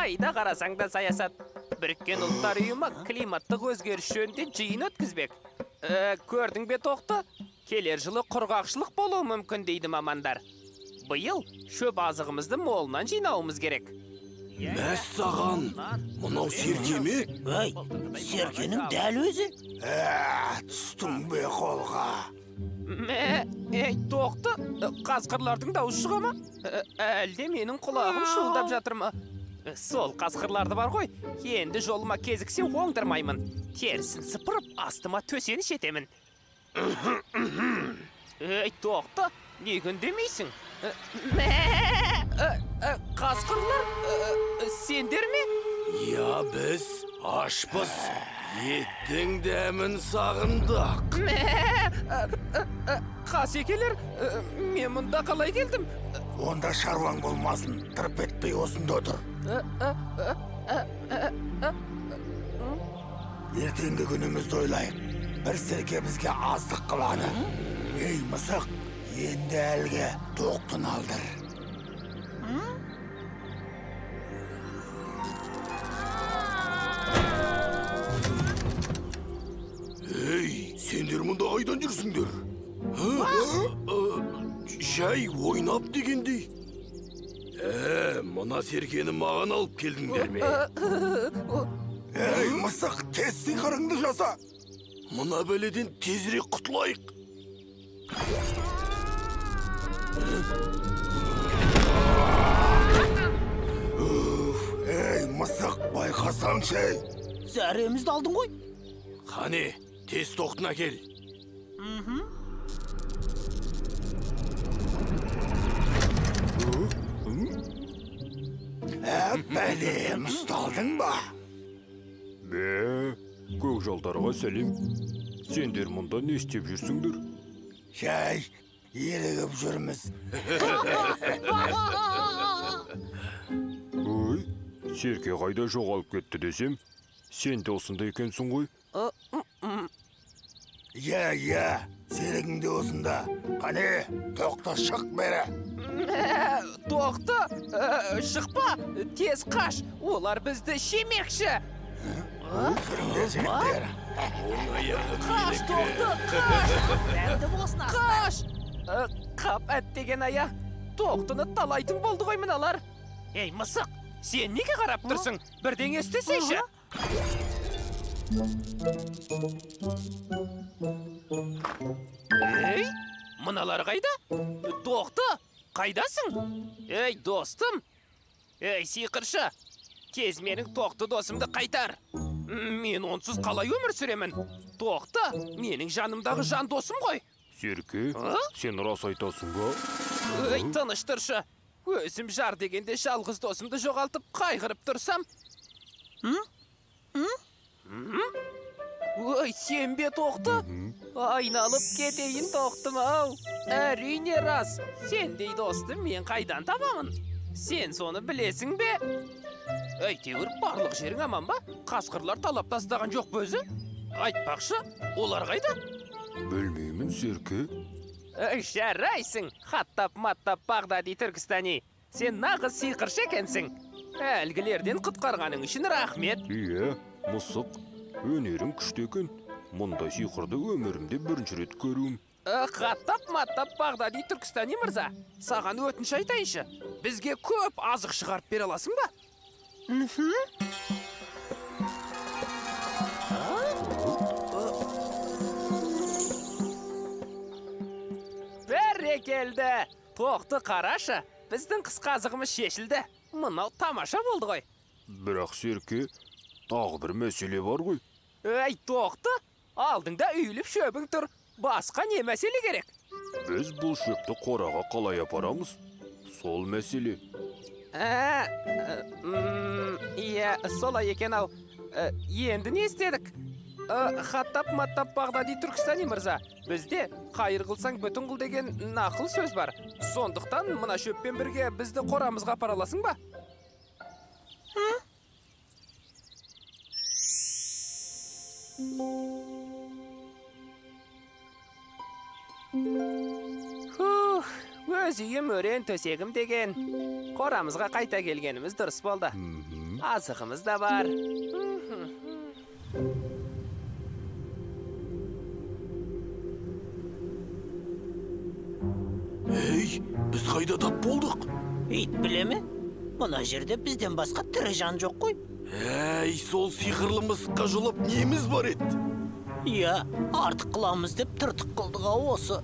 Қайда қарасаң да саясат. Біріккен Ұлттар Ұйымы климаттық өзгеріс жөнінде жиын өткізбек. Көрдің бе, Тоқты? Келер жылы құрғақшылық болуы мүмкін дейді мамандар. Биыл шөп азығымызды молынан жинауымыз керек. Мәссаған, мынау серке ме? Ай, серкенің дәл өзі. Түстің бе қолға? Мә, ей, Тоқты, қасқырлардың дауысы шыға ма? Әлде менің құлағым шуылдап жатыр ма? Сол қасқырларды бар ғой, енді жолыма кезіксе оңдырмаймын. Терісін сыпырып, астыма төсеніш етемін. Ей, Тоқты, неге үндемейсің? Мә, қасқырлар, сендер ме? Я, біз ашпыз. Еттің дәмін сағындық. Мә, қасекелер, мен мұнда қалай келдім? Онда шаруаң болмасын, тырп етпей осында отыр. Ертеңгі күнімізді ойлайық. Бір серке бізге аздық қылады. Ей, мысық, енді әлгі тоқтыны алдыр. Ей, сендер мұнда қайдан жүрсіңдер? Жай ойнап дегендей. Мына серкені маған алып келдіңдер ме? Ей, мысық, тез сиқырыңды жаса. Мына бәледен тезірек құтылайық. Ей, мысық, байқасаңшы. Зәремізді алдың ғой. Қане, тез тоқтыны әкел. Бәлем, ұсталдың ба? Бе, көкжалдарға сәлем. Сендер мұнда не істеп жүрсіңдер? Жай, ерігіп жүрміз. Ой, серке қайда жоғалып кетті десем, сен де осында екенсің ғой. Иә, иә, серігің де осында. Қане, тоқты, шық бері. Тоқты, шықпа, тез қаш, олар бізді жемекші. Жүріңдер, жігіттер. Қаш, Тоқты, қаш. Қаш. Қап әттеген ая, Тоқтыны талайтын болды ғой мыналар. Ей, мысық, сен неге қарап тұрсың? Бірдеңе істесейші. Ей, мыналар қайда? Тоқты, қайдасың? Ей, достым. Ей, сиқыршы, тез менің Тоқты досымды қайтар. Мен онсыз қалай өмір сүремін? Тоқты, менің жанымдағы жан досым ғой. Серке, сен рас айтасың ба? Ей, тыныш тұршы. Өзім жар дегенде жалғыз досымды жоғалтып қайғырып тұрсам. Ой, сен бе, Тоқты? Айналып кетейін, Тоқтым ау. Әрине рас, сендей досты мен қайдан табамын? Сен соны білесің бе? Әйтеуір барлық жерің аман ба? Қасқырлар талап тастаған жоқ па өзі? Айтпақшы, олар қайда? Білмеймін, серке. Жарайсың, хаттап-маттап Бағдади Түркістани. Сен нағыз сиқыршы екенсің. Әлгілерден құтқарғаның үшін рахмет. Иә, мысық, өнерің күшті екен. Мұндай сиқырды өмірімде бірінші рет көруім. Хаттап-маттап Бағдади Түркістани мырза, саған өтініш айтайыншы. Бізге көп азық шығарып бере аласың ба? Бәрекелді! Тоқты қарашы, біздің қысқы азығымыз шешілді. Мынау тамаша болды ғой. Бірақ серке, тағы бір мәселе бар ғой. Ей, Тоқты, алдыңда үйіліп шөбің тұр. Басқа не мәселе керек? Біз бұл шөпті қораға қалай апарамыз? Сол мәселе. Иә, солай екен ау. Енді не істедік? Хаттап-маттап Бағдади Түркістани мырза, бізде қайыр қылсаң бүтін қыл деген нақыл сөз бар. Сондықтан мына шөппен бірге бізді қорамызға апара аласың ба? Фух, өз үйім өрен төсегім деген. Қорамызға қайта келгеніміз дұрыс болды. Азығымыз да бар. Ей, біз қайда тап болдық? Ит біле ме? Мына жерде бізден басқа тірі жан жоқ қой. Әй, сол сиқырлы мысыққа жолап неміз бар еді? Иә, артық қыламыз деп тыртық қылдық ау осы.